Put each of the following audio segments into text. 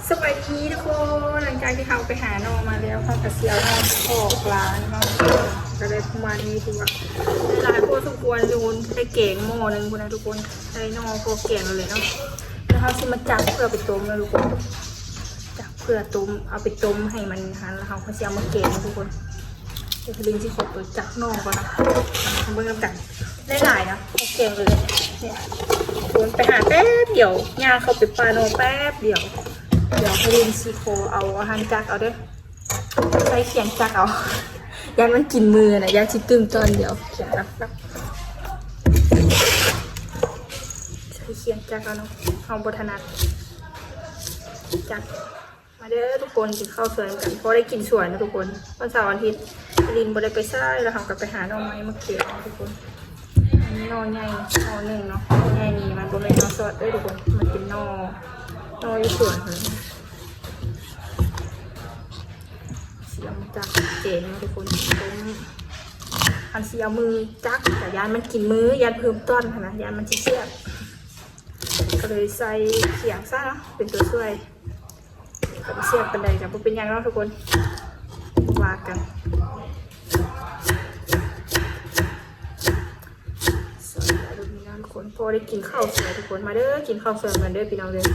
ສະບາຍດີທຸກຄົນ, ຫຼັງຈາກທີ່ເຮົາໄປຫາໜໍ່ມາແລ້ວ ເຮົາກໍຊິເອົາໜໍ່ອອກລ້າງເນາະ, ກໍໄດ້ປະມານນີ້ ຖືວ່າຫຼາຍພໍສົມຄວນຢູ່, ໄດ້ແກງໝໍ້ໜຶ່ງພຸ້ນນະທຸກຄົນ, ໄດ້ໜໍ່ພໍແກງແລ້ວແຫຼະເນາະ. ແລ້ວເຮົາຊິມາຈັກເພື່ອໄປຕົ້ມນະທຸກຄົນ, ຈັກເພື່ອຕົ້ມ, ເອົາໄປຕົ້ມໃຫ້ມັນຫັ້ນ ແລ້ວເຮົາກໍຊິເອົາມາແກງນະທຸກຄົນ. ດຽວລິນຊິຂໍຕົວຈັກໜໍ່ກ່ອນນະ, ມາເບິ່ງນຳກັນ. ໄດ້ຫຼາຍນະ ແກງເລີຍ. ນີ້ ທຸກຄົນ, ໄປຫາແປັບດຽວ, ຍ່າງເຂົ້າໄປປ່າໜໍ່ແປັບດຽວ. ດຽວລິນຊິຂໍເອົາອັນນັ້ນຈັກເອົາເດີ້, ໃຊ້ຂຽງຈັກເອົາ, ຢ້ານມັນກິນມືນະ, ຢ້ານຊິຕື່ມຕອນດຽວ. ຂຽງຕັກໆ ໃຊ້ຂຽງຈັກເອົາເນາະ, ເຮົາບໍ່ຖະໜັດຈັກ. ມາເດີ້ທຸກຄົນ, ກິນເຂົ້າສວຍນຳກັນ, ພໍໄດ້ກິນສວຍນະທຸກຄົນ. ວັນເສົາອາທິດ ລິນບໍ່ໄດ້ໄປໃສ ແລ້ວເຮົາກໍໄປຫາໜໍ່ໄມ້ມາແກງເນາະທຸກຄົນ. ອັນນີ້ໜໍ່ໃຫຍ່ໜໍ່ໜຶ່ງເນາະ, ໜໍ່ໃຫຍ່ນີ້ມັນບໍ່ແມ່ນໜໍ່ຊອດເດີ້ທຸກຄົນ, ມັນເປັນໜໍ່ ໜໍ່ຢູ່ສວນເພິ່ນ. ຊິເອົາມາຈັກແກງເນາະທຸກຄົນ, ຕົ້ມ. ຄັນຊິເອົາມືຈັກກໍຢ້ານມັນກິນມື, ຢ້ານເພີ່ມຕອນຫັ້ນນະ, ຢ້ານມັນຊິສຽບ, ກໍເລີຍໃສ່ຂຽງຊະເນາະ ເປັນຕົວຊ່ວຍ. ກໍບໍ່ສຽບປານໃດ ກໍບໍ່ເປັນຫຍັງເນາະທຸກຄົນ, ບໍ່ວ່າກັນ. ສວຍແລ້ວເນາະທຸກຄົນ, ພໍໄດ້ກິນເຂົ້າສວຍທຸກຄົນ. ມາເດີ້ ກິນເຂົ້າສວຍນຳກັນເດີ້ພີ່ນ້ອງເດີ້. ພີ່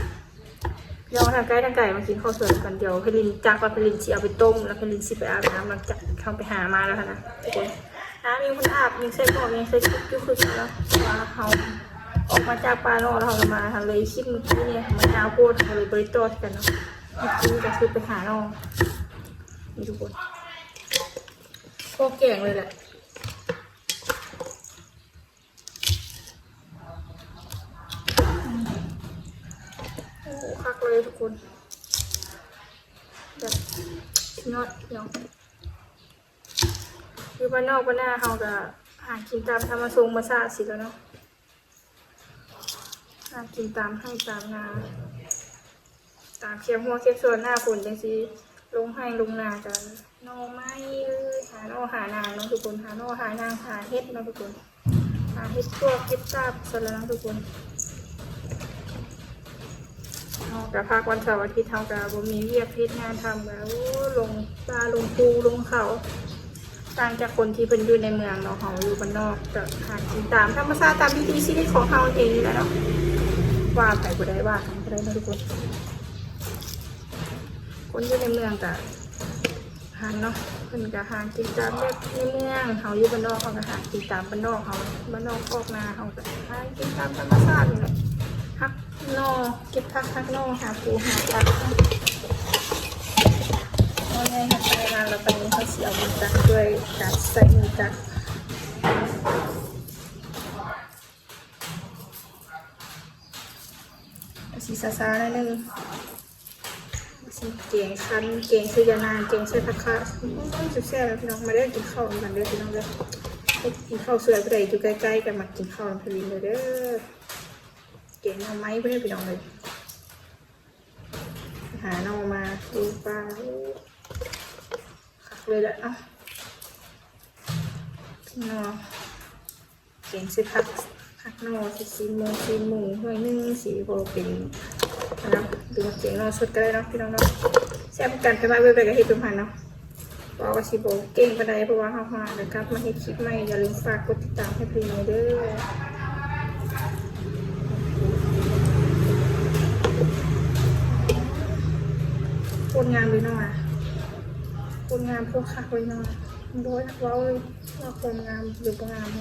ນ້ອງທາງໃກ້ທາງໄກມາກິນເຂົ້າສວຍນຳກັນ. ດຽວໄພລິນຈັກວ່າໄພລິນຊິເອົາໄປຕົ້ມ ແລ້ວໄພລິນຊິໄປອາບນ້ຳ ຫຼັງຈາກເຮົາໄປຫາມາແລ້ວຫັ້ນນະທຸກຄົນ. ອາບ ຍັງບໍ່ໄດ້ອາບ, ຍັງໃສ່ໝວກ ຍັງໃສ່ຊຸດຢູ່ຄືເກົ່າເນາະ, ເພາະວ່າເຮົາອອກມາຈາກປ່າເນາະ, ແລ້ວເຮົາກໍມາທາງເລີຍຄລິບມື້ກີ້ນີ້ ມັນຍາວໂພດ, ເຮົາເລີຍບໍ່ໄດ້ຕໍ່ກັນເນາະ. ມື້ກີ້ກໍຄືໄປຫານ້ອງນີ້ທຸກຄົນ, ພໍແກງເລີຍແຫຼະ. ໂອ້ ຄັກເລີຍທຸກຄົນ, ແບບສຸດຍອດເນາະ. ຢູ່ບ້ານນອກບ້ານນາເຮົາກໍຫາກິນຕາມທຳມະຊົງມະຊາດຊີ້ແຫຼະເນາະ, ຫາກິນຕາມໄຮ່ຕາມນາ ຕາມແຄມຮົ້ວແຄມສວນ. ໜ້າຝົນຈັ່ງຊີ້ ລົງໄຮ່ລົງນາກັນ, ໜໍ່ໄມ້ເອີຍ, ຫາໜໍ່ຫານາງເນາະທຸກຄົນ, ຫາໜໍ່ຫານາງ ຫາເຫັດເນາະທຸກຄົນ, ຫາເຫັດປວກເຫັດຕາບຊັ້ນລະເນາະທຸກຄົນ. ເຮົາກະພັກວັນເສົາອາທິດ ເຮົາກະບໍ່ມີວຽກເຮັດງານທຳ ກະ ໂອ້ ລົງປ່າລົງພູລົງເຂົາ. ຕ່າງຈາກຄົນທີ່ເພິ່ນຢູ່ໃນເມືອງເນາະ, ເຮົາຢູ່ບ້ານນອກ ກະຫາກິນຕາມທຳມະຊາດ ຕາມວິຖີຊີວິດຂອງເຮົາເອງນີ້ແຫຼະເນາະ. ວ່າໃຜບໍ່ໄດ້ ວ່າໃຜບໍ່ໄດ້ເນາະທຸກຄົນ. ຄົນຢູ່ໃນເມືອງກະຫັ້ນເນາະ, ເພິ່ນກະຫາກິນຕາມແບບໃນເມືອງ, ເຮົາຢູ່ບ້ານນອກ ເຮົາກະຫາກິນຕາມບ້ານນອກເຮົາ, ບ້ານນອກຄອກນາເຮົາກະຫາກິນຕາມທຳມະຊາດນີ້ແຫຼະ. ຫາໜໍ່ ເກັບຜັກຫັກໜໍ່ ຫາປູຫາປາ. ເອົາແນ່ ຫັກໄປນານແລ້ວ, ບາດນີ້ເຮົາຊິເອົາມືຈັກດ້ວຍການໃຊ້ມືຈັກ. ກະຊິຊ້າໆໜ້ອຍໜຶ່ງ, ຊິແກງຄັນ ແກງໃສ່ຢານາງ ແກງໃສ່ຜັກຄາ. ໂອ້ຍ ແຊບໆ ພີ່ນ້ອງ, ມາເດີ້ ກິນເຂົ້ານຳກັນເດີ້ພີ່ນ້ອງເດີ້. ກິນເຂົ້າສວຍ ຜູ້ໃດຢູ່ໃກ້ໆ ກະມາກິນເຂົ້ານຳໄພລິນເດີ້. ແກງໜໍ່ໄມ້ພຸ້ນເດີ້ພີ່ນ້ອງເອີຍ, ຫາໜໍ່ມາປູປ່າ. ໂອ້ ຄັກເລີຍລະເນາະ ເນາະ. ແກງໃສ່ຜັກ ຜັກໜໍ່ ໃສ່ຊີ້ນໝູ ຊີ້ນໝູໜ້ອຍໜຶ່ງ ຊິພໍເປັນ ອັນນັ້ນ ຫຼືວ່າແກງໜໍ່ສົດກໍໄດ້ເນາະ ພີ່ນ້ອງເນາະ. ແຊບຄືກັນ, ໃຜມັກແບບໃດກໍເຮັດແບບນັ້ນເນາະ. ເວົ້າວ່າຊິບໍ່ເກັ່ງປານໃດ ເພາະວ່າເຮົາຫາ ແລ້ວກັບມາເຮັດຄລິບໃໝ່. ຢ່າລືມຝາກກົດຕິດຕາມໃຫ້ພີ່ນ້ອງເດີ້. ໂຄດງາມເລີຍເນາະ ໂຄດງາມ ໂຄດຄັກເລີຍເນາະ. ບໍ່ຢາກເວົ້າເລີຍວ່າຄວາມງາມຫຼືບໍ່ງາມ.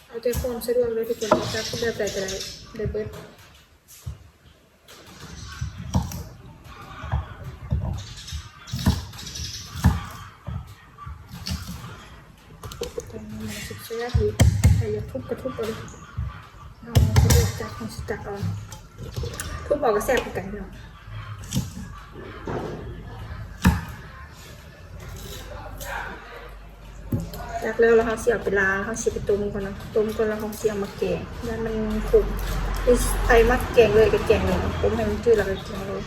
ເອົາແຕ່ຄວາມສະດວກເລີຍທຸກຄົນ, ຈັບແບບໃດກໍໄດ້ ໄດ້ເບິດ. ແກງໜໍ່ໄມ້ສຸດແຊບຢູ່, ໃຜຢາກທຸບກໍທຸບເອົາເລີຍ. ເຮົາສະດວກຈັກ ເຮົາຊິຕັກເອົາ, ທຸບເອົາກໍແຊບຄືກັນເນາະ. ຕັກແລ້ວ ແລ້ວເຮົາຊິເອົາໄປລ້າງ ເຮົາຊິໄປຕົ້ມກ່ອນເນາະ ຕົ້ມກ່ອນແລ້ວເຮົາຊິເອົາມາແກງ ຢ້ານມັນຂົມ. ໃຜມັກແກງເລີຍກໍແກງເລີຍ ຕົ້ມໃຫ້ມັນຈືດແລ້ວກໍແກງເລີຍ.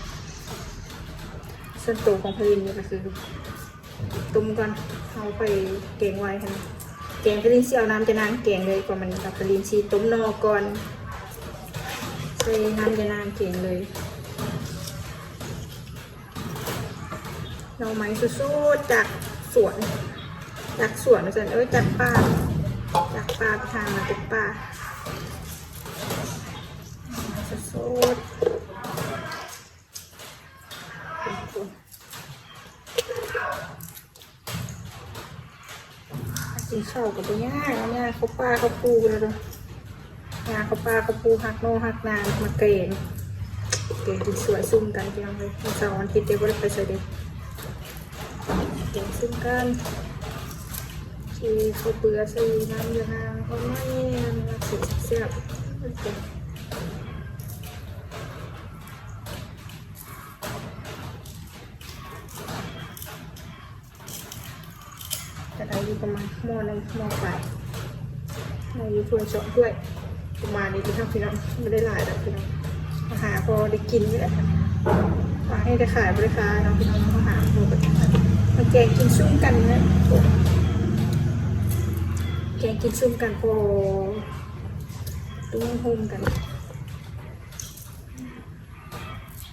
ສ່ວນໂຕຂອງໄພລິນນີ້ກໍຄື ຕົ້ມກ່ອນ ເຮົາໄປແກງໄວ້ຫັ້ນ. ແກງໄພລິນຊິເອົານ້ຳຈະນາງແກງເລີຍ ກວ່າມັນ ໄພລິນຊິຕົ້ມໜໍ່ກ່ອນ ໃສ່ນ້ຳຈະນາງແກງເລີຍ. ໜໍ່ໄມ້ສົດໆ ຈາກສວນ ຈາກສວນວ່າຊັ້ນ ເອີ ຈາກປ່າ ຈາກປ່າ ໄປຫາມາແຕ່ປ່າ ສົດໆ. ກິນເຂົ້າກໍບໍ່ຍາກ ຍາກເຂົ້າປ່າເຂົ້າພູແລ້ວເນາະ ຍາກເຂົ້າປ່າເຂົ້າພູ ຮັກໜໍ່ຮັກນາງ ມາແກງ ແກງກິນຊ່ວຍຊຸມກັນ ພີ່ນ້ອງເອີຍ. ມື້ເຊົ້າວັນອາທິດເດ້ ບໍ່ໄດ້ໄປໃສເດ້ ແກງຊຸມກັນ ຊິເຂົ້າເບືອໃສ່ນ້ຳຢານາງ ເອົາໄມ້ ແຊບໆ. ກໍໄດ້ຢູ່ປະມານໝໍ້ໜຶ່ງ ໝໍ້ປາຍ ໄດ້ຢູ່ຖ້ວຍສອງຖ້ວຍ ປະມານນີ້ເດີພີ່ນ້ອງ ບໍ່ໄດ້ຫຼາຍດອກພີ່ນ້ອງ ມາຫາພໍໄດ້ກິນນີ້ແຫຼະ ວ່າໃຫ້ໄດ້ຂາຍບໍ່ໄດ້ຂາຍເນາະພີ່ນ້ອງເນາະ ມາຫາພໍໄດ້ ມາແກງກິນຊຸມກັນເນາະ ແກງກິນຊຸມກັນ ພໍຕຸ້ມໂຮມກັນ.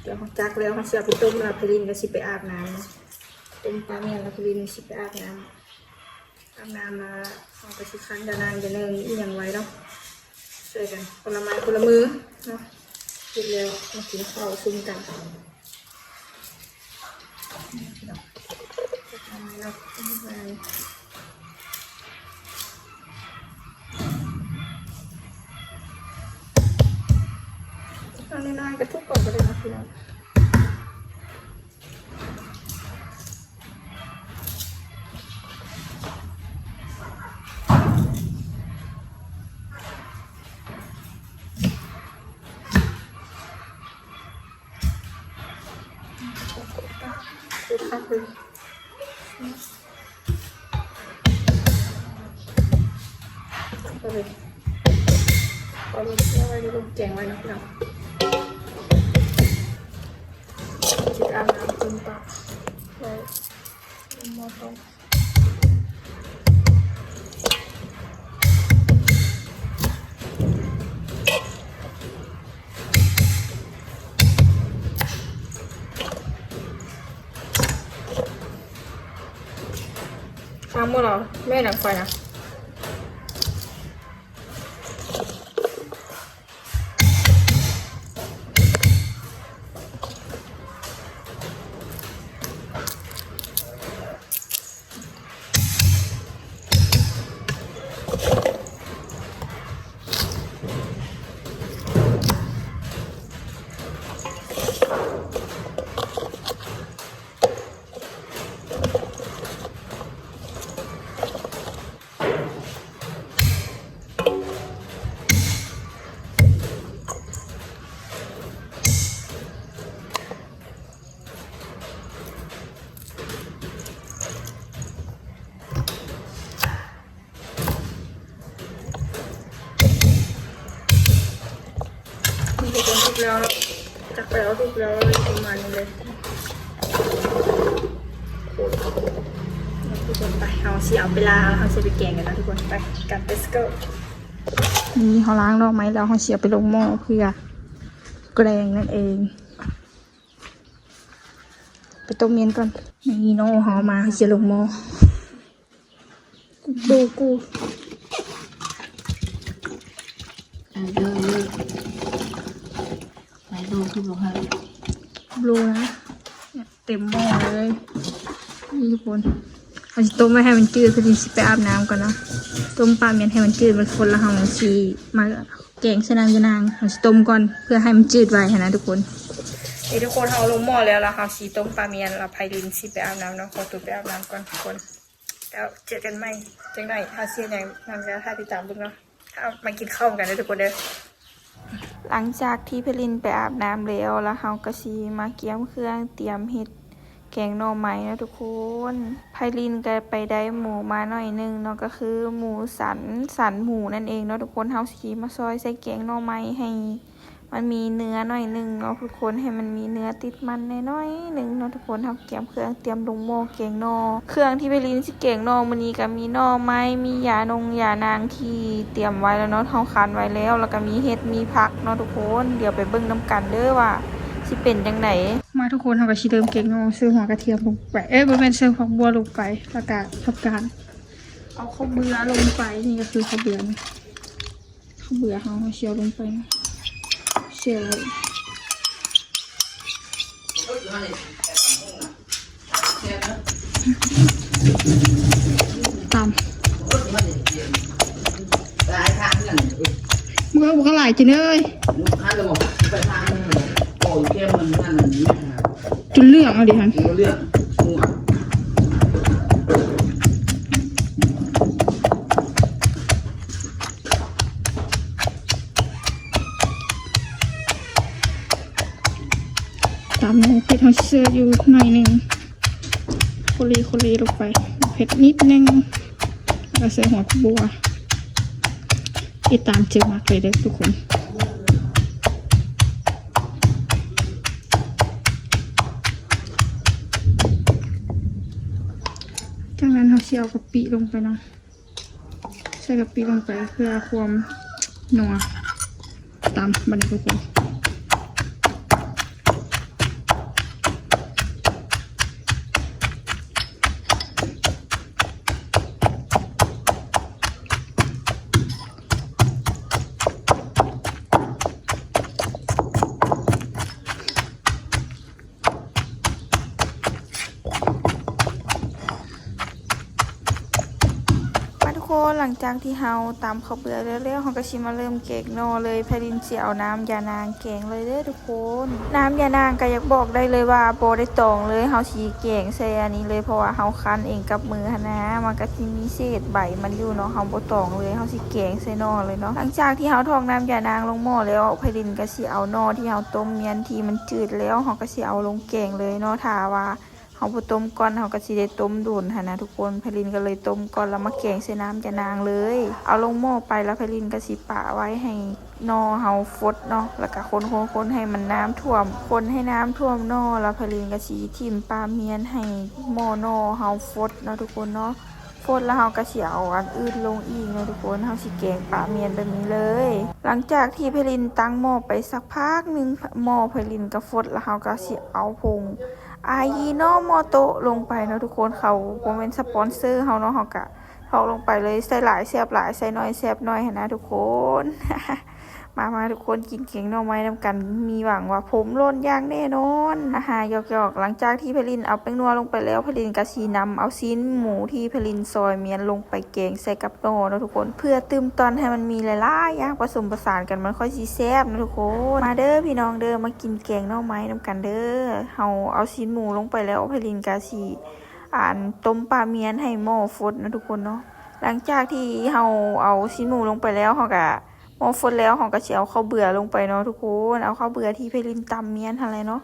ດຽວເຮົາຕັກແລ້ວ ເຮົາຊິເອົາໄປຕົ້ມ ແລ້ວໄພລິນກໍຊິໄປອາບນ້ຳເນາະ ຕົ້ມປາໝຽນ ແລ້ວໄພລິນຊິໄປອາບນ້ຳ ອາບນ້ຳແລ້ວເຮົາກໍຊິຄັ້ນຢານາງຢາເນີ່ງອີ່ຫຍັງໄວ້ເນາະ ຊ່ວຍກັນຄົນລະໄມ້ຄົນລະມືເນາະ. ເຮັດແລ້ວມາກິນເຂົ້າຊຸມກັນ ເອົານ້ອຍໆ ກະທຸກກ່ອນກໍໄດ້ເນາະພີ່ນ້ອງ. ເອົາເລີຍ ເອົາເລີຍ ເອົາໄວ້ ລົງແກງໄວ້ເນາະພີ່ນ້ອງ. ຊິອາບນ້ຳຕົ້ມປາ ໄວ້ລົງໝໍ້ຕົ້ມ. ຟັງບໍ່ລາວ ແມ່ນຫຍັງຂ້ອຍນະ. ນີ້ທຸກຄົນ ສຸກແລ້ວເນາະ ຕັກໄປເອົາ ສຸກແລ້ວ ປະມານນີ້ເລີຍ ທຸກຄົນ. ໄປ ເຮົາຊິເອົາໄປລ້າງ ເຮົາຊິໄປແກງກັນນະທຸກຄົນ ໄປກັນ let's go. ນີ້ເຮົາລ້າງໜໍ່ໄມ້ແລ້ວ ເຮົາຊິເອົາໄປລົງໝໍ້ເພື່ອແກງນັ້ນເອງ ໄປຕົ້ມໝຽນກ່ອນ. ນີ້ໜໍ່ເຮົາເອົາມາ ເຮົາຊິລົງໝໍ້. ກູ ກູ ເອີ ເດີ ເດີ ໄປໂລຄືບໍ່ໃຫ້ໂລນະ ເຕັມໝໍ້ເລີຍ. ນີ້ທຸກຄົນ ເຮົາຊິຕົ້ມໄວ້ໃຫ້ມັນຈືດ ເພື່ອທີ່ຊິໄປອາບນ້ຳກ່ອນເນາະ. ຕົ້ມປາໝຽນໃຫ້ມັນຈືດໝົດທຸກຄົນ ແລ້ວເຮົາຊິມາແກງໃສ່ນ້ຳຢານາງ. ເຮົາຊິຕົ້ມກ່ອນ ເພື່ອໃຫ້ມັນຈືດໄວຫັ້ນນະທຸກຄົນ. ນີ້ທຸກຄົນ ເຮົາລົງໝໍ້ແລ້ວ ແລ້ວເຮົາຊິຕົ້ມປາໝຽນ ແລ້ວໄພລິນຊິໄປອາບນ້ຳເນາະ. ຂໍຕົວໄປອາບນ້ຳກ່ອນທຸກຄົນ. ແລ້ວເຈີກັນໃໝ່ ຈັກໜ້ອຍເຮົາຊິເຮັດຫຍັງ ນຳກັນຖ້າຕິດຕາມເບິ່ງເນາະ. ເຮົາມາກິນເຂົ້ານຳກັນເດີທຸກຄົນເດີ. ຫຼັງຈາກທີ່ໄພລິນໄປອາບນ້ຳແລ້ວ ແລ້ວເຮົາກໍຊິມາກຽມເຄື່ອງ ຕຽມເຮັດ ແກງໜໍ່ໄມ້ເນາະທຸກຄົນ. ໄພລິນກໍໄປໄດ້ໝູມາໜ້ອຍໜຶ່ງເນາະ ກໍຄືໝູສັນ ສັນໝູນັ້ນເອງເນາະທຸກຄົນ. ເຮົາຊິມາຊອຍໃສ່ແກງໜໍ່ໄມ້ໃຫ້ມັນມີເນື້ອໜ້ອຍໜຶ່ງເນາະທຸກຄົນ ໃຫ້ມັນມີເນື້ອຕິດມັນແດ່ໜ້ອຍໜຶ່ງເນາະທຸກຄົນ. ເຮົາກຽມເຄື່ອງຕຽມລົງໝໍ້ແກງໜໍ່. ເຄື່ອງທີ່ໄພລິນຊິແກງໜໍ່ມື້ນີ້ກໍມີໜໍ່ໄມ້ ມີຢານົງຢານາງທີ່ຕຽມໄວ້ແລ້ວເນາະ ເຮົາຄັ້ນໄວ້ແລ້ວ ແລ້ວກໍມີເຫັດ ມີຜັກເນາະທຸກຄົນ. ດຽວໄປເບິ່ງນຳກັນເດີ້ວ່າຊິເປັນຈັ່ງໃດ. ມາທຸກຄົນ ເຮົາກໍຊິເລີ່ມແກງໜໍ່ ໃສ່ຫົວກະທຽມລົງໄປ ເອີ ບໍ່ແມ່ນ ໃສ່ຜັກບົວລົງໄປ ແລ້ວກໍທຳການເອົາເຂົ້າເບືອລົງໄປ. ນີ້ກໍຄືເຂົ້າເບືອນະ ເຂົ້າເບືອເຮົາ ເຮົາຊິເອົາລົງໄປນະ ເຊວ ຕຳ ເມື່ອບໍ່ກໍຫຼາຍກິນເອີຍ ຈົນເຫຼືອງເອົາເດຫັ້ນ. ຕຳໃນເຜັດ ເຮົາເຊີຢູ່ໜ້ອຍໜຶ່ງ ໂຄເລໂຄເລລົງໄປ ເຜັດນິດໜຶ່ງ ແລ້ວໃສ່ຫົວບົວ ຕິດຕາມເຈີໝາກເລີຍເດີ້ທຸກຄົນ. ຈາກນັ້ນເຮົາຊິເອົາກະປິລົງໄປນຳ ໃສ່ກະປິລົງໄປເພື່ອຄວາມນົວ. ຕຳບັດນີ້ທຸກຄົນ. ມາທຸກຄົນ ຫຼັງຈາກທີ່ເຮົາຕຳເຂົ້າເບືອແລ້ວໆ ເຮົາກໍຊິມາເລີ່ມແກງໜໍ່ເລີຍ. ໄພລິນຊິເອົານ້ຳຢານາງແກງເລີຍເດີ້ທຸກຄົນ. ນ້ຳຢານາງກໍຢາກບອກໄດ້ເລີຍວ່າບໍ່ໄດ້ຕອງເລີຍ ເຮົາຊິແກງໃສ່ອັນນີ້ເລີຍ ເພາະວ່າເຮົາຄັ້ນເອງກັບມືຫັ້ນນະ ມັນກໍຊິມີເສດໃບມັນຢູ່ເນາະ ເຮົາບໍ່ຕອງເລີຍ ເຮົາຊິແກງໃສ່ໜໍ່ເລີຍເນາະ. ຫຼັງຈາກທີ່ເຮົາຖອກນ້ຳຢານາງລົງໝໍ້ແລ້ວ ໄພລິນກໍຊິເອົາໜໍ່ທີ່ເຮົາຕົ້ມມ້ຽນທີ່ມັນຈືດແລ້ວ ເຮົາກໍຊິເອົາລົງແກງເລີຍເນາະ. ຖ້າວ່າ ເຮົາບໍ່ຕົ້ມກ່ອນ ເຮົາກໍຊິໄດ້ຕົ້ມດົນຫັ້ນນະທຸກຄົນ. ໄພລິນກໍເລີຍຕົ້ມກ່ອນ ແລ້ວມາແກງໃສ່ນ້ຳຢານາງເລີຍ. ເອົາລົງໝໍ້ໄປ ແລ້ວໄພລິນກໍຊິປະໄວ້ໃຫ້ໜໍ່ເຮົາຟົດເນາະ ແລ້ວກໍຄົນໆໆ ໃຫ້ມັນນ້ຳຖ້ວມ ຄົນໃຫ້ນ້ຳຖ້ວມໜໍ່ ແລ້ວໄພລິນກໍຊິຖິ້ມປາມ້ຽນໃຫ້ໝໍ້ໜໍ່ເຮົາຟົດເນາະທຸກຄົນເນາະ. ຟົດແລ້ວເຮົາກໍຊິເອົາອັນອື່ນລົງອີກເນາະທຸກຄົນ. ເຮົາຊິແກງປາມ້ຽນແບບນີ້ເລີຍ. ຫຼັງຈາກທີ່ໄພລິນຕັ້ງໝໍ້ໄປສັກພັກໜຶ່ງ ໝໍ້ໄພລິນກໍຟົດ ແລ້ວເຮົາກໍຊິເອົາຜົງ ອາຢີໂນໂມໂຕະລົງໄປເນາະທຸກຄົນ. ເຂົາບໍ່ແມ່ນສະປອນເຊີເຮົາເນາະ ເຮົາກະຖອກລົງໄປເລີຍ. ໃສ່ຫຼາຍແຊບຫຼາຍ ໃສ່ໜ້ອຍແຊບໜ້ອຍຫັ້ນນະທຸກຄົນ. ມາໆ ທຸກຄົນ ກິນແກງໜໍ່ໄມ້ນຳກັນ ມີຫວັງວ່າຜົມຫຼົ່ນຢ່າງແນ່ນອນ. ອາຫາ ຢອກໆ. ຫຼັງຈາກທີ່ໄພລິນເອົາແປ້ງນົວລົງໄປແລ້ວ ໄພລິນກະຊິນຳເອົາຊີ້ນໝູທີ່ໄພລິນຊອຍມ້ຽນລົງໄປແກງໃສ່ກັບໜໍ່ເນາະທຸກຄົນ ເພື່ອຕື່ມຕ່ອນໃຫ້ມັນມີຫຼາຍໆຢ່າງປະສົມປະສານກັນ ມັນຄ່ອຍຊິແຊບເນາະທຸກຄົນ. ມາເດີ້ພີ່ນ້ອງເດີ້ ມາກິນແກງໜໍ່ໄມ້ນຳກັນເດີ້. ເຮົາເອົາຊີ້ນໝູລົງໄປແລ້ວ ໄພລິນກະຊິ ອັນ ຕົ້ມປາມ້ຽນໃຫ້ໝໍ້ຟົດເນາະທຸກຄົນເນາະ. ຫຼັງຈາກທີ່ເຮົາເອົາຊີ້ນໝູລົງໄປແລ້ວ ເຮົາກະ ໝໍ້ຟົດແລ້ວ ເຮົາກະຊິເອົາເຂົ້າເບືອລົງໄປເນາະທຸກຄົນ. ເອົາເຂົ້າເບືອທີ່ໄພລິນຕຳມ້ຽນຫັ້ນແຫຼະເນາະ.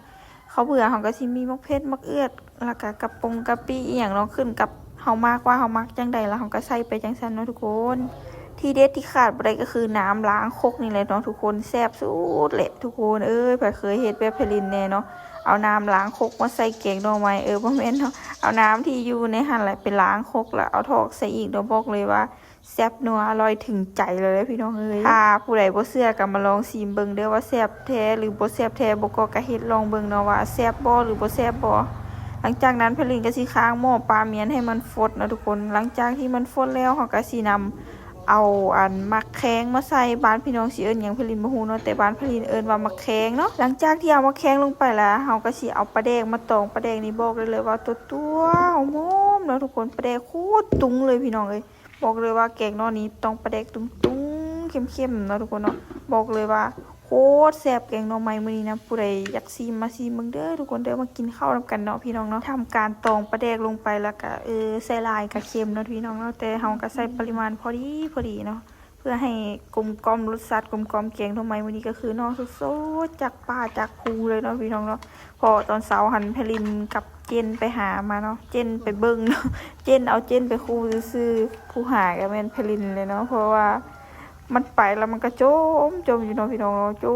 ເຂົ້າເບືອເຮົາກະຊິມີໝາກເຜັດ ໝາກເອືອດ ແລ້ວກະກະປົງກະປິອີ່ຫຍັງເນາະ ຂຶ້ນກັບເຮົາມັກວ່າເຮົາມັກຈັ່ງໃດ ແລ້ວເຮົາກະໃສ່ໄປຈັ່ງຊັ້ນເນາະທຸກຄົນ. ທີເດັດທີ່ຂາດບໍ່ໄດ້ກໍຄືນ້ຳລ້າງຄົກນີ້ແຫຼະເນາະທຸກຄົນ ແຊບສຸດແຫຼະທຸກຄົນເອີຍ. ໃຜເຄີຍເຮັດແບບໄພລິນແດ່ເນາະ ເອົານ້ຳລ້າງຄົກມາໃສ່ແກງໜໍ່ໄມ້ ເອີ ບໍ່ແມ່ນເນາະ ເອົານ້ຳທີ່ຢູ່ໃນຫັ້ນແຫຼະໄປລ້າງຄົກ ແລ້ວເອົາຖອກໃສ່ອີກເນາະ. ບອກເລີຍວ່າ ແຊບນົວອະລ່ອຍເຖິງໃຈເລີຍເດ້ພີ່ນ້ອງເອີຍ. ຖ້າຜູ້ໃດບໍ່ເຊື່ອກໍມາລອງຊີມເບິ່ງເດີ້ວ່າແຊບແທ້ ຫຼື ບໍ່ແຊບແທ້ບໍ່ກໍ ກະເຮັດລອງເບິ່ງເນາະວ່າແຊບບໍ່ ຫຼື ບໍ່ແຊບບໍ່. ຫຼັງຈາກນັ້ນ ໄພລິນກໍຊິຄ້າງໝໍ້ປາມ້ຽນໃຫ້ມັນຟົດເນາະທຸກຄົນ. ຫຼັງຈາກທີ່ມັນຟົດແລ້ວ ເຮົາກໍຊິນຳເອົາ ອັນ ໝາກແຄງມາໃສ່. ບ້ານພີ່ນ້ອງຊິເອີ້ນຫຍັງ ໄພລິນບໍ່ຮູ້ເນາະ ແຕ່ບ້ານໄພລິນເອີ້ນວ່າໝາກແຄງເນາະ. ຫຼັງຈາກທີ່ເອົາໝາກແຄງລົງໄປແລ້ວ ເຮົາກໍຊິເອົາປາແດກມາຕອງ. ປາແດກນີ້ບອກໄດ້ເລີຍວ່າຕົວໆ ຫອມໆເນາະທຸກຄົນ. ປາແດກໂຄດຕຸງເລີຍພີ່ນ້ອງເອີຍ. ບອກເລີຍວ່າແກງໜໍ່ນີ້ຕ້ອງປາແດກຕຸງໆ ເຂັ້ມໆເນາະທຸກຄົນເນາະ. ບອກເລີຍວ່າໂຄດແຊບແກງໜໍ່ໄມ້ມື້ນີ້ນະ. ຜູ້ໃດຢາກຊີມມາຊີມເບິ່ງເດີ້ທຸກຄົນເດີ້. ມາກິນເຂົ້ານຳກັນເນາະພີ່ນ້ອງເນາະ. ທຳການຕອງປາແດກລົງໄປ ແລ້ວກະ ເອີ ໃສ່ຫຼາຍກະເຄັມເນາະພີ່ນ້ອງເນາະ ແຕ່ເຮົາກະໃສ່ປະລິມານພໍດີໆເນາະ. ພື່ອໃຫ້ກົມກ່ອມ ລົດຊາດກົມກ່ອມ. ແກງໜໍ່ໄມ້ມື້ນີ້ກໍຄືໜໍ່ສົດໆຈາກປ່າຈາກພູເລີຍເນາະພີ່ນ້ອງເນາະ. ເພາະຕອນເຊົ້າຫັ້ນ ໄພລິນກັບເຈນໄປຫາມາເນາະ, ເຈນໄປເບິ່ງເນາະ, ເຈນເອົາເຈນໄປຄູ່ຊື່ໆ ຜູ້ຫາກໍແມ່ນໄພລິນແຫຼະເນາະ. ເພາະວ່າມັນໄປແລ້ວມັນກໍຈົມ ຈົມຢູ່ເນາະພີ່ນ້ອງເນາະ, ຈົ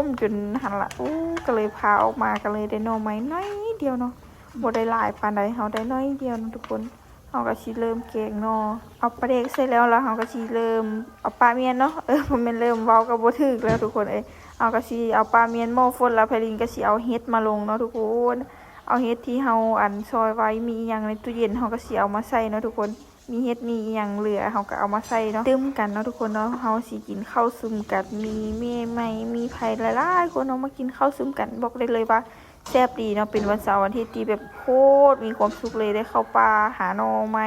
ມຈົນຫັ້ນລະ. ໂອ້ ກໍເລີຍພາອອກມາ ກໍເລີຍໄດ້ໜໍ່ໄມ້ໜ້ອຍດຽວເນາະ, ບໍ່ໄດ້ຫຼາຍປານໃດ, ເຮົາໄດ້ໜ້ອຍດຽວເນາະທຸກຄົນ. ເຮົາກໍຊິເລີ່ມແກງໜໍ່ ເອົາປາແດກໃສ່ແລ້ວ ແລ້ວເຮົາກໍຊິເລີ່ມເອົາປາມ້ຽນເນາະ. ເອີ ບໍ່ແມ່ນເລີ່ມເວົ້າກໍບໍ່ຖືກແລ້ວທຸກຄົນເອີຍ. ເຮົາກໍຊິເອົາປາມ້ຽນໝໍ້ຟົດ ແລ້ວໄພລິນກໍຊິເອົາເຫັດມາລົງເນາະທຸກຄົນ. ເອົາເຫັດທີ່ເຮົາ ອັນ ຊອຍໄວ້ ມີອີ່ຫຍັງໃນຕູ້ເຢັນ ເຮົາກໍຊິເອົາມາໃສ່ເນາະທຸກຄົນ. ມີເຫັດ ມີອີ່ຫຍັງເຫຼືອ ເຮົາກໍເອົາມາໃສ່ເນາະ, ຕື່ມກັນເນາະທຸກຄົນເນາະ. ເຮົາຊິກິນເຂົ້າຊຸມກັນ ມີແມ່ໃໝ່ ມີໃຜຫຼາຍໆຄົນເນາະ ມາກິນເຂົ້າຊຸມກັນ. ບອກໄດ້ເລີຍວ່າແຊບດີເນາະ, ເປັນວັນເສົາວັນອາທິດທີ່ແບບໂຄດມີຄວາມສຸກເລີຍ, ໄດ້ເຂົ້າປ່າຫາໜໍ່ໄມ້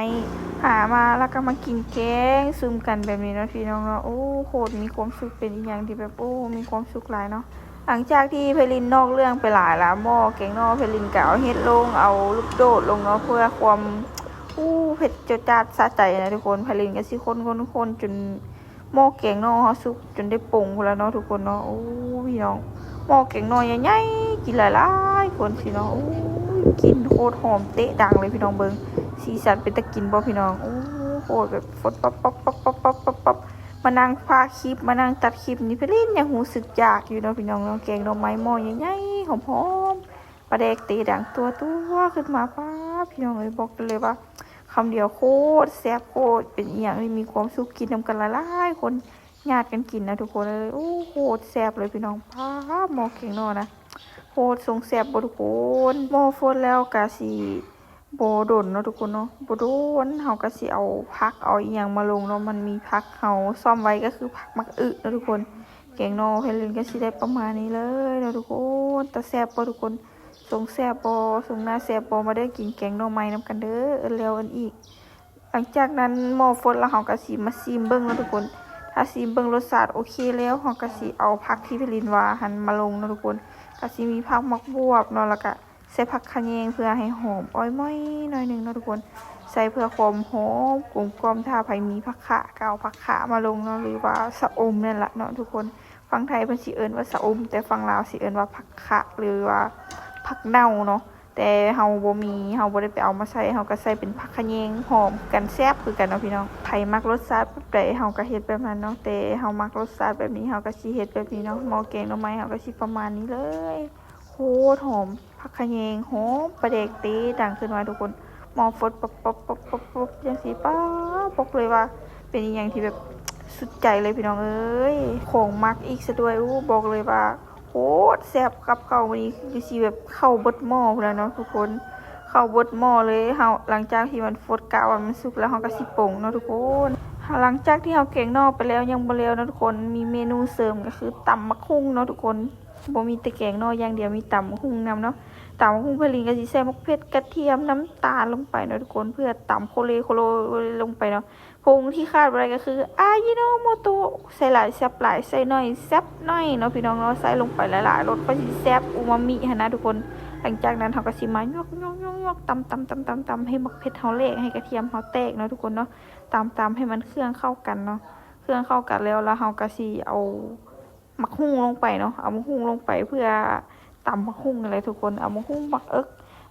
ຫາມາແລ້ວກໍມາກິນແກງຊຸມກັນແບບນີ້ເນາະພີ່ນ້ອງເນາະ. ໂອ້ ໂຄດມີຄວາມສຸກ, ເປັນອີ່ຫຍັງທີ່ແບບ ໂອ້ ມີຄວາມສຸກຫຼາຍເນາະ. ຫຼັງຈາກທີ່ໄພລິນນອກເລື່ອງໄປຫຼາຍລະ, ໝໍ້ແກງໜໍ່ໄພລິນກໍເອົາເຫັດລົງ ເອົາລູກໂດດລົງເນາະ ເພື່ອຄວາມ ໂອ້ ເຜັດຈົດຈ້າດສະໃຈນະທຸກຄົນ. ໄພລິນກໍຊິຄົນໆໆຈົນໝໍ້ແກງໜໍ່ເຮົາສຸກຈົນໄດ້ປົງພຸ້ນລະເນາະທຸກຄົນເນາະ. ໂອ້ ພີ່ນ້ອງ ໝໍ້ແກງໜໍ່ໃຫຍ່ໆ ກິນຫຼາຍໆຄົນຊິເນາະ. ໂອ້ຍ ກິ່ນໂຄດຫອມເຕະດັງເລີຍພີ່ນ້ອງ. ເບິ່ງສີສັນເປັນຕາກິນບໍ່ພີ່ນ້ອງ? ໂອ້ ໂຄດແບບຟົດປັບໆໆໆ ມານັ່ງພາກຄລິບ ມານັ່ງຕັດຄລິບນີ້ ໄພລິນຍັງຮູ້ສຶກຢາກຢູ່ເນາະພີ່ນ້ອງເນາະ. ແກງໜໍ່ໄມ້ໝໍ້ໃຫຍ່ໆ ຫອມໆ ປາແດກເຕະດັງຕົວໆຂຶ້ນມາ ປາດ ພີ່ນ້ອງເອີຍ. ບອກໄດ້ເລີຍວ່າຄຳດຽວໂຄດແຊບ ໂຄດເປັນອີ່ຫຍັງທີ່ມີຄວາມສຸກ, ກິນນຳກັນຫຼາຍໆຄົນ ຍາດກັນກິນນະທຸກຄົນເອີຍ. ໂອ້ ໂຄດແຊບເລີຍພີ່ນ້ອງ. ປາດ ໝໍ້ແກງໜໍ່ນະ ໂຄດຊົງແຊບບໍ່ທຸກຄົນ. ໝໍ້ຟົດແລ້ວກະຊິ ບໍ່ດົນເນາະທຸກຄົນເນາະ, ບໍ່ດົນເຮົາກໍຊິເອົາຜັກເອົາອີ່ຫຍັງມາລົງເນາະ. ມັນມີຜັກ ເຮົາຊ້ອມໄວ້ກໍຄືຜັກໝາກອຶເນາະທຸກຄົນ. ແກງໜໍ່ໄພລິນກໍຊິໄດ້ປະມານນີ້ເລີຍເນາະທຸກຄົນ. ຕາແຊບບໍ່ທຸກຄົນ? ຊົງແຊບບໍ່? ຊົງໜ້າແຊບບໍ່? ມາເດີ ກິນແກງໜໍ່ໄມ້ນຳກັນເດີ ເອີ້ນແລ້ວເອີ້ນອີກ. ຫຼັງຈາກນັ້ນໝໍ້ຟົດແລ້ວ ເຮົາກໍຊິມາຊີມເບິ່ງເນາະທຸກຄົນ. ຖ້າຊີມເບິ່ງລົດຊາດໂອເຄແລ້ວ ເຮົາກໍຊິເອົາຜັກທີ່ໄພລິນວ່າຫັ້ນມາລົງເນາະທຸກຄົນ. ກໍຊິມີຜັກໝາກບວບເນາະ ແລ້ວກໍ ໃສ່ຜັກຂະແຍງເພື່ອໃຫ້ຫອມອ້ອຍໝ້ອຍໜ້ອຍໜຶ່ງເນາະທຸກຄົນ, ໃສ່ເພື່ອຄວາມຫອມກົມກ່ອມ. ຖ້າໃຜມີຜັກຂະກໍເອົາຜັກຂະມາລົງເນາະ ຫຼືວ່າຊະອົມນັ້ນລະເນາະທຸກຄົນ. ຝັ່ງໄທເພິ່ນຊິເອີ້ນວ່າຊະອົມ ແຕ່ຝັ່ງລາວຊິເອີ້ນວ່າຜັກຂະ ຫຼືວ່າຜັກເນົ່າເນາະ. ແຕ່ເຮົາບໍ່ມີ ເຮົາບໍ່ໄດ້ໄປເອົາມາໃສ່ ເຮົາກໍໃສ່ເປັນຜັກຂະແຍງ ຫອມກັນ ແຊບຄືກັນເນາະພີ່ນ້ອງ. ໃຜມັກລົດຊາດແບບໃດເຮົາກໍເຮັດແບບນັ້ນເນາະ, ແຕ່ເຮົາມັກລົດຊາດແບບນີ້ ເຮົາກໍຊິເຮັດແບບນີ້ເນາະ. ໝໍ້ແກງໜໍ່ໄມ້ເຮົາກໍຊິປະມານນີ້ເລີຍ. ໂຄດຫອມຜັກຂະແຍງ ຫອມປາແດກເຕະດັງຂຶ້ນມາທຸກຄົນ. ໝໍ້ຟົດປັບໆໆໆ ຈັ່ງຊີ້ ປາດ ບອກເລີຍວ່າເປັນອີ່ຫຍັງທີ່ແບບສຸດໃຈເລີຍພີ່ນ້ອງເອີຍ. ຂອງມັກອີກຊະດ້ວຍ. ໂອ້ ບອກເລີຍວ່າໂຄດແຊບ ກັບເຂົ້າມື້ນີ້ຄືຊິແບບເຂົ້າເບິດໝໍ້ພຸ້ນລະເນາະທຸກຄົນ, ເຂົ້າເບິດໝໍ້ເລີຍ. ເຮົາ ຫຼັງຈາກທີ່ມັນຟົດ ກະວ່າມັນສຸກແລ້ວ ເຮົາກໍຊິປົງເນາະທຸກຄົນ. ຫຼັງຈາກທີ່ເຮົາແກງໜໍ່ໄປແລ້ວ ຍັງບໍ່ແລ້ວເນາະທຸກຄົນ, ມີເມນູເສີມກໍຄືຕຳໝາກຫຸ່ງເນາະທຸກຄົນ. ບໍ່ມີແຕ່ແກງໜໍ່ຢ່າງດຽວ ມີຕຳໝາກຫຸ່ງນຳເນາະ. ຕຳໝາກຫຸ່ງ ໄພລິນກໍຊິໃສ່ໝາກເຜັດ ກະທຽມ ນ້ຳຕານລົງໄປເນາະທຸກຄົນ ເພື່ອຕຳໂຄເລໂຄໂລລົງໄປເນາະ. ຜົງທີ່ຂາດບໍ່ໄດ້ກໍຄືອາຢິໂນໂມໂຕະ, ໃສ່ຫຼາຍແຊບຫຼາຍ ໃສ່ໜ້ອຍແຊບໜ້ອຍເນາະພີ່ນ້ອງເນາະ. ໃສ່ລົງໄປຫຼາຍໆໂລດ ກໍຊິແຊບອູມາມິຫັ້ນນະທຸກຄົນ. ຫຼັງຈາກນັ້ນເຮົາກໍຊິມາຍວກໆໆໆ ຕຳໆໆ ໃຫ້ໝາກເຜັດເຮົາແຫຼກ ໃຫ້ກະທຽມເຮົາແຕກເນາະທຸກຄົນເນາະ. ຕຳໆໃຫ້ມັນເຄື່ອງເຂົ້າກັນເນາະ, ເຄື່ອງເຂົ້າກັນແລ້ວ ແລ້ວເຮົາກໍຊິເອົາ ໝາກຫຸ່ງລົງໄປເນາະ, ເອົາໝາກຫຸ່ງລົງໄປເພື່ອຕຳໝາກຫຸ່ງຫັ້ນແຫຼະທຸກຄົນ. ເອົາໝາກຫຸ່ງ ໝາກເອິກ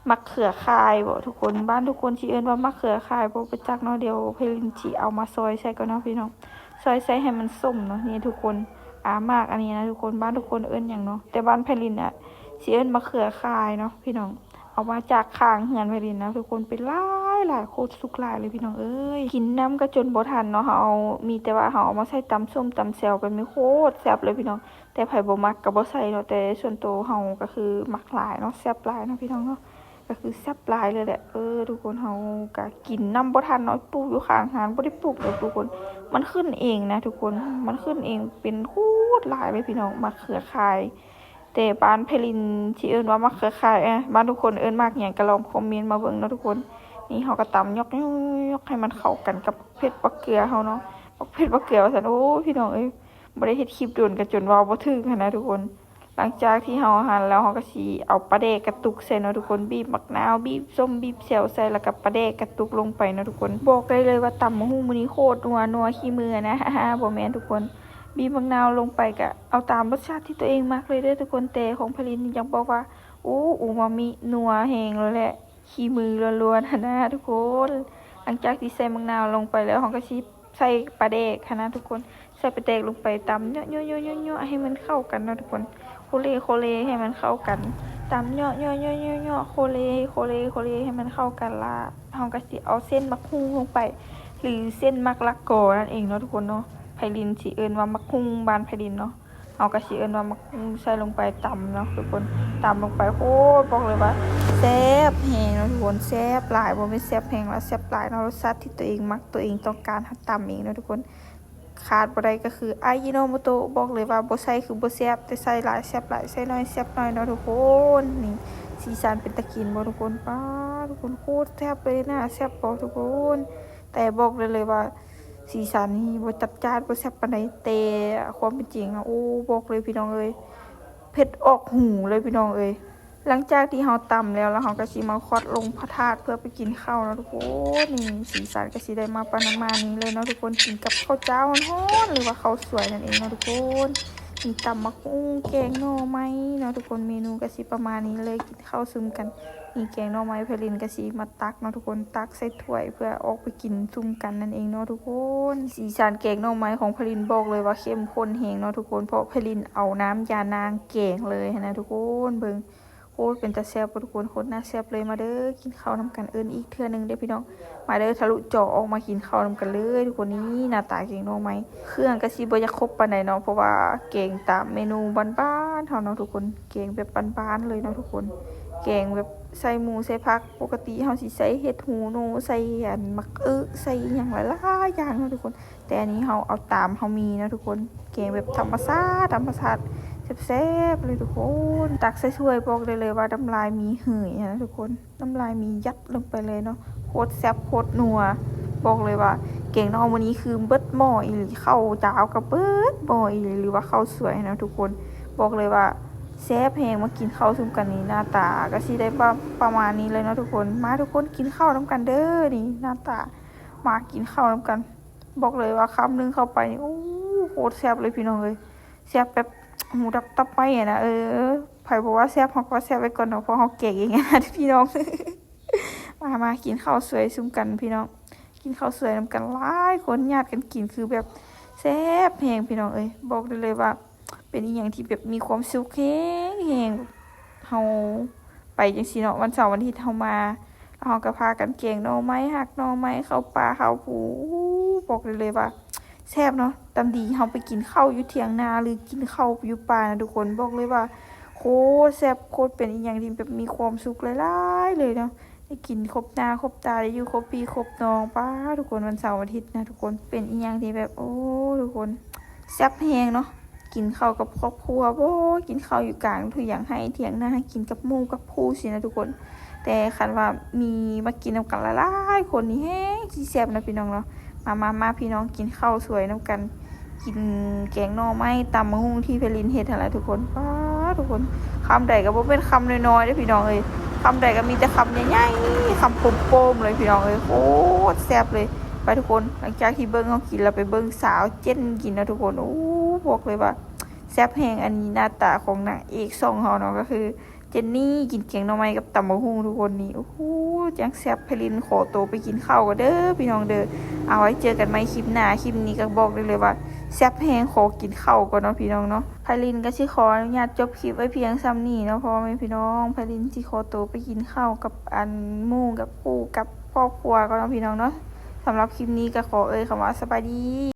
ໝາກເຂືອຄາຍບໍທຸກຄົນ, ບ້ານທຸກຄົນຊິເອີ້ນວ່າໝາກເຂືອຄາຍບໍ ບໍ່ຈັກເນາະ. ດຽວໄພລິນຊິເອົາມາຊອຍໃສ່ກ່ອນເນາະພີ່ນ້ອງ, ຊອຍໃສ່ໃຫ້ມັນສົ້ມເນາະ. ນີ້ທຸກຄົນ ອາ ໝາກອັນນີ້ນະທຸກຄົນ, ບ້ານທຸກຄົນເອີ້ນຫຍັງເນາະ, ແຕ່ບ້ານໄພລິນນະຊິເອີ້ນໝາກເຂືອຄາຍເນາະພີ່ນ້ອງ. ເອົາມາຈາກຂ້າງເຮືອນໄພລິນນະທຸກຄົນ ເປັນຫຼາຍໆ ໂຄດສຸກຫຼາຍເລີຍພີ່ນ້ອງເອີຍ. ກິນນຳກໍຈົນບໍ່ທັນເນາະ, ເຮົາເອົາ ມີແຕ່ວ່າເຮົາເອົາມາໃສ່ຕຳສົ້ມຕຳແຈ່ວແບບນີ້ ໂຄດແຊບເລີຍພີ່ນ້ອງ. ແຕ່ໃຜບໍ່ມັກກໍບໍ່ໃສ່ເນາະ, ແຕ່ສ່ວນໂຕເຮົາກໍຄືມັກຫຼາຍເນາະ, ແຊບຫຼາຍເນາະພີ່ນ້ອງເນາະ, ກໍຄືແຊບຫຼາຍເລີຍແຫຼະ. ເອີ ທຸກຄົນ ເຮົາກໍກິນນຳບໍ່ທັນເນາະ, ປູກຢູ່ຂ້າງເຮືອນ ບໍ່ໄດ້ປູກດອກທຸກຄົນ, ມັນຂຶ້ນເອງນະທຸກຄົນ, ມັນຂຶ້ນເອງ ເປັນໂຄດຫຼາຍເລີຍພີ່ນ້ອງ, ໝາກເຂືອຄາຍ. ແຕ່ບ້ານໄພລິນຊິເອີ້ນວ່າໝາກເຂືອຄາຍ, ເອີ ບ້ານທຸກຄົນເອີ້ນໝາກຫຍັງກໍລອງຄອມເມັນມາເບິ່ງເນາະທຸກຄົນ. ນີ້ເຮົາກໍຕຳຍອກໆໃຫ້ມັນເຂົ້າກັນກັບເຜັດບັກເກືອເຮົາເນາະ, ບັກເຜັດບັກເກືອວ່າຊັ້ນ. ໂອ້ ພີ່ນ້ອງເອີຍ ບໍ່ໄດ້ເຮັດຄລິບດົນ ກໍຈົນເວົ້າບໍ່ຖືກຫັ້ນນະທຸກຄົນ. ຫຼັງຈາກທີ່ເຮົາຫັ້ນແລ້ວ ເຮົາກໍຊິເອົາປາແດກກະຕຸກໃສ່ເນາະທຸກຄົນ, ບີບໝາກນາວ ບີບສົ້ມ ບີບແຊວໃສ່ ແລ້ວກໍປາແດກກະຕຸກລົງໄປເນາະທຸກຄົນ. ບອກໄດ້ເລີຍວ່າຕຳບັກຫຸ່ງມື້ນີ້ໂຄດນົວ ນົວຂີ້ມືນະ ບໍ່ແມ່ນທຸກຄົນ. ບີບໝາກນາວລົງໄປ ກະເອົາຕາມລົດຊາດທີ່ຕົວເອງມັກເລີຍເດີທຸກຄົນ. ແຕ່ຂອງໄພລິນນີ້ຢາກບອກວ່າ ໂອ້ ອູມາມິນົວແຮງເລີຍແຫຼະ ຂີ້ມືລ້ວນໆຫັ້ນນະທຸກຄົນ. ຫຼັງຈາກທີ່ໃສ່ໝາກນາວລົງໄປແລ້ວ ເຮົາກໍຊິໃສ່ປາແດກຫັ້ນນະທຸກຄົນ, ໃສ່ປາແດກລົງໄປຕຳເຍາະໆໆໆໃຫ້ມັນເຂົ້າກັນເນາະທຸກຄົນ. ໂຄເລໂຄເລໃຫ້ມັນເຂົ້າກັນ, ຕຳເຍາະໆໆໆໂຄເລໂຄເລໂຄເລໃຫ້ມັນເຂົ້າກັນ ລະເຮົາກໍຊິເອົາເສັ້ນໝາກຫຸ່ງລົງໄປ ຫຼືເສັ້ນໝາກລະກອນັ້ນເອງເນາະທຸກຄົນເນາະ. ໄພລິນຊິເອີ້ນວ່າໝາກຫຸ່ງບ້ານໄພລິນເນາະ. ເຮົາກໍຊິເອີ້ນວ່າໝາກຫຸ່ງໃສ່ລົງໄປຕຳເນາະທຸກຄົນ, ຕຳລົງໄປ ໂອ້ ບອກເລີຍວ່າແຊບແຮງເນາະທຸກຄົນ, ແຊບຫຼາຍ ບໍ່ແມ່ນແຊບແຮງລະ ແຊບຫຼາຍເນາະ. ລົດຊາດທີ່ຕົວເອງມັກ ຕົວເອງຕ້ອງການ ເຮົາຕຳເອງເນາະທຸກຄົນ. ຂາດບໍ່ໄດ້ກໍຄືອາຢິໂນໂມໂຕະ, ບອກເລີຍວ່າບໍ່ໃສ່ຄືບໍ່ແຊບ, ແຕ່ໃສ່ຫຼາຍແຊບຫຼາຍ ໃສ່ໜ້ອຍແຊບໜ້ອຍເນາະທຸກຄົນ. ນີ້ ສີສັນເປັນຕາກິນບໍ່ທຸກຄົນ? ປ້າ ທຸກຄົນ ໂຄດແຊບເລີຍນະ, ແຊບບໍ່ທຸກຄົນ? ແຕ່ບອກໄດ້ເລີຍວ່າ ສີສັນນີ້ບໍ່ຈັດຈ້ານ ບໍ່ແຊບປານໃດ, ແຕ່ຄວາມເປັນຈິງນະ ໂອ້ ບອກເລີຍພີ່ນ້ອງເອີຍ ເຜັດອອກຫູເລີຍພີ່ນ້ອງເອີຍ. ຫຼັງຈາກທີ່ເຮົາຕຳແລ້ວ ແລ້ວເຮົາກໍຊິມາຄວັດລົງພະທາດເພື່ອໄປກິນເຂົ້າເນາະທຸກຄົນ. ນີ້ ສີສັນກໍຊິໄດ້ມາປະມານນີ້ເລີຍເນາະທຸກຄົນ, ກິນກັບເຂົ້າຈ້າວຮ້ອນໆ ຫຼືວ່າເຂົ້າສວຍນັ້ນເອງເນາະທຸກຄົນ. ມີຕຳໝາກຫຸ່ງ ແກງໜໍ່ໄມ້ເນາະທຸກຄົນ, ເມນູກໍຊິປະມານນີ້ເລີຍ. ເຂົ້າຊຸມກັນ. ນີ້ແກງໜໍ່ໄມ້ ໄພລິນກໍຊິມາຕັກເນາະທຸກຄົນ, ຕັກໃສ່ຖ້ວຍເພື່ອອອກໄປກິນຊຸມກັນນັ້ນເອງເນາະທຸກຄົນ. ສີສັນແກງໜໍ່ໄມ້ຂອງໄພລິນບອກເລີຍວ່າເຂັ້ມຂຸ້ນແຮງເນາະທຸກຄົນ, ເພາະໄພລິນເອົານ້ຳຢານາງແກງເລີຍຫັ້ນນະທຸກຄົນ. ເບິ່ງ ໂຄດເປັນຕາແຊບບໍ່ທຸກຄົນ, ໂຄດໜ້າແຊບເລີຍ. ມາເດີ ກິນເຂົ້ານຳກັນ ເອີ້ນອີກເທື່ອໜຶ່ງເດີພີ່ນ້ອງ. ມາເດີ ທະລຸຈໍອອກມາກິນເຂົ້ານຳກັນເລີຍທຸກຄົນ. ນີ້ໜ້າຕາແກງໜໍ່ໄມ້, ເຄື່ອງກໍຊິບໍ່ຢາກຄົບປານໃດເນາະ, ເພາະວ່າແກງຕາມເມນູບ້ານໆເຮົາເນາະທຸກຄົນ, ແກງແບບບ້ານໆເລີຍເນາະທຸກຄົນ, ແກງແບບໃສ່ໝູໃສ່ຜັກ. ປົກກະຕິເຮົາຊິໃສ່ເຫັດຫູໜູ ໃສ່ອັນໝາກອຶ ໃສ່ອີ່ຫຍັງຫຼາຍໆຢ່າງເນາະທຸກຄົນ, ແຕ່ອັນນີ້ເຮົາເອົາຕາມເຮົາມີເນາະທຸກຄົນ. ແກງແບບທຳມະຊາດ ທຳມະຊາດ ແຊບໆເລີຍທຸກຄົນ. ຕັກໃສ່ຖ້ວຍ ບອກໄດ້ເລີຍວ່ານ້ຳລາຍມີເຫີຍນະທຸກຄົນ. ນ້ຳລາຍມີຍັດລົງໄປເລີຍເນາະ, ໂຄດແຊບໂຄດນົວ. ບອກເລີຍວ່າແກງໜໍ່ມື້ນີ້ຄືເບິດໝໍ້ອີ່ຫຼີ, ເຂົ້າຈ້າວກໍເບິດໝໍ້ອີ່ຫຼີ ຫຼືວ່າເຂົ້າສວຍເນາະທຸກຄົນ. ບອກເລີຍວ່າແຊບແຮງ, ມາກິນເຂົ້າຊຸມກັນນີ້ ໜ້າຕາກໍຊິໄດ້ປະ ປະມານນີ້ເລີຍເນາະທຸກຄົນ. ມາທຸກຄົນ ກິນເຂົ້ານຳກັນເດີ. ນີ້ໜ້າຕາ ມາກິນເຂົ້ານຳກັນ. ບອກເລີຍວ່າຄຳໜຶ່ງເຂົ້າໄປນີ້ ໂອ້ ໂຄດແຊບເລີຍພີ່ນ້ອງເອີຍ, ແຊບແບບຫູດັບຕັບໄໝ້ນະ. ເອີ ໃຜບໍ່ວ່າແຊບ ເຮົາກໍວ່າແຊບໄວ້ກ່ອນເນາະ, ເພາະເຮົາແກງເອງນະພີ່ນ້ອງ. ມາ ມາກິນເຂົ້າສວຍຊຸມກັນພີ່ນ້ອງ, ກິນເຂົ້າສວຍນຳກັນຫຼາຍຄົນ ຍາດກັນກິນ ຄືແບບແຊບແຮງພີ່ນ້ອງເອີຍ. ບອກໄດ້ເລີຍວ່າເປັນອີ່ຫຍັງທີ່ແບບມີຄວາມສຸກແຮງໆ. ເຮົາໄປຈັ່ງຊີ້ເນາະ, ວັນເສົາວັນອາທິດເຮົາມາ ແລ້ວເຮົາກໍພາກັນແກງໜໍ່ໄມ້ ຮັກໜໍ່ໄມ້ ເຂົ້າປ່າເຂົ້າພູ. ບອກໄດ້ເລີຍວ່າແຊບເນາະ. ຕຳດີເຮົາໄປກິນເຂົ້າຢູ່ຖຽງນາ ຫຼືກິນເຂົ້າຢູ່ປ່ານະທຸກຄົນ, ບອກເລີຍວ່າໂຄດແຊບ ໂຄດເປັນອີ່ຫຍັງທີ່ແບບມີຄວາມສຸກຫຼາຍໆເລີຍເນາະ. ໄດ້ກິນຄົບໜ້າຄົບຕາ ໄດ້ຢູ່ຄົບພີ່ຄົບນ້ອງ. ປ້າ ທຸກຄົນ ວັນເສົາອາທິດນະທຸກຄົນ ເປັນອີ່ຫຍັງທີ່ແບບ ໂອ້ ທຸກຄົນ ແຊບແຮງເນາະ. ກິນເຂົ້າກັບຄອບຄົວບໍ ກິນເຂົ້າຢູ່ກາງຖຽງໄຮ່ຖຽງນາ ກິນກັບໝູ່ກັບຄູ່ຊີ້ນະທຸກຄົນ. ແຕ່ຄັນວ່າມີມາກິນນຳກັນຫຼາຍໆຄົນນີ້ແຮງຊິແຊບນະພີ່ນ້ອງເນາະ. ມາ ມາ ມາ ພີ່ນ້ອງ ກິນເຂົ້າສວຍນຳກັນ. ກິນແກງໜໍ່ໄມ້ ຕຳບັກຫຸ່ງທີ່ໄພລິນເຮັດຫັ້ນລະທຸກຄົນ. ປ້າ ທຸກຄົນ ຄຳໃດກໍບໍ່ແມ່ນຄຳນ້ອຍໆເດ້ພີ່ນ້ອງເອີຍ, ຄຳໃດກໍມີແຕ່ຄຳໃຫຍ່ໆ ຄຳໂປ້ມໆເລີຍພີ່ນ້ອງເອີຍ. ໂຄດແຊບເລີຍ. ໄປທຸກຄົນ ຫຼັງຈາກທີ່ເບິ່ງເຮົາກິນແລ້ວ ໄປເບິ່ງສາວເຈັນກິນເນາະທຸກຄົນ. ໂອ້ ບອກເລີຍວ່າແຊບແຮງ. ອັນນີ້ໜ້າຕາຂອງນາງເອກຊ່ອງເຮົາເນາະ ກໍຄື ເຈນນີ້ ກິນແກງໜໍ່ໄມ້ກັບຕຳບັກຫຸ່ງທຸກຄົນນີ້. ໂອ້ໂຫ ຈັ່ງແຊບ. ໄພລິນຂໍໂຕໄປກິນເຂົ້າກ່ອນເດີພີ່ນ້ອງເດີ. ເອົາ ໄວ້ເຈີກັນໃໝ່ຄລິບໜ້າ. ຄລິບນີ້ກໍບອກໄດ້ເລີຍວ່າແຊບແຮງ. ຂໍກິນເຂົ້າກ່ອນເນາະພີ່ນ້ອງເນາະ. ໄພລິນກໍຊິຂໍອະນຸຍາດຈົບຄລິບໄວ້ພຽງສ່ຳນີ້ເນາະ ພໍ່ແມ່ພີ່ນ້ອງ. ໄພລິນຊິຂໍໂຕໄປກິນເຂົ້າກັບອັນໝູ່ກັບຄູ່ກັບຄອບຄົວກ່ອນເນາະພີ່ນ້ອງເນາະ. ສຳລັບຄລິບນີ້ກໍຂໍເອີ່ຍຄຳວ່າສະບາຍດີ.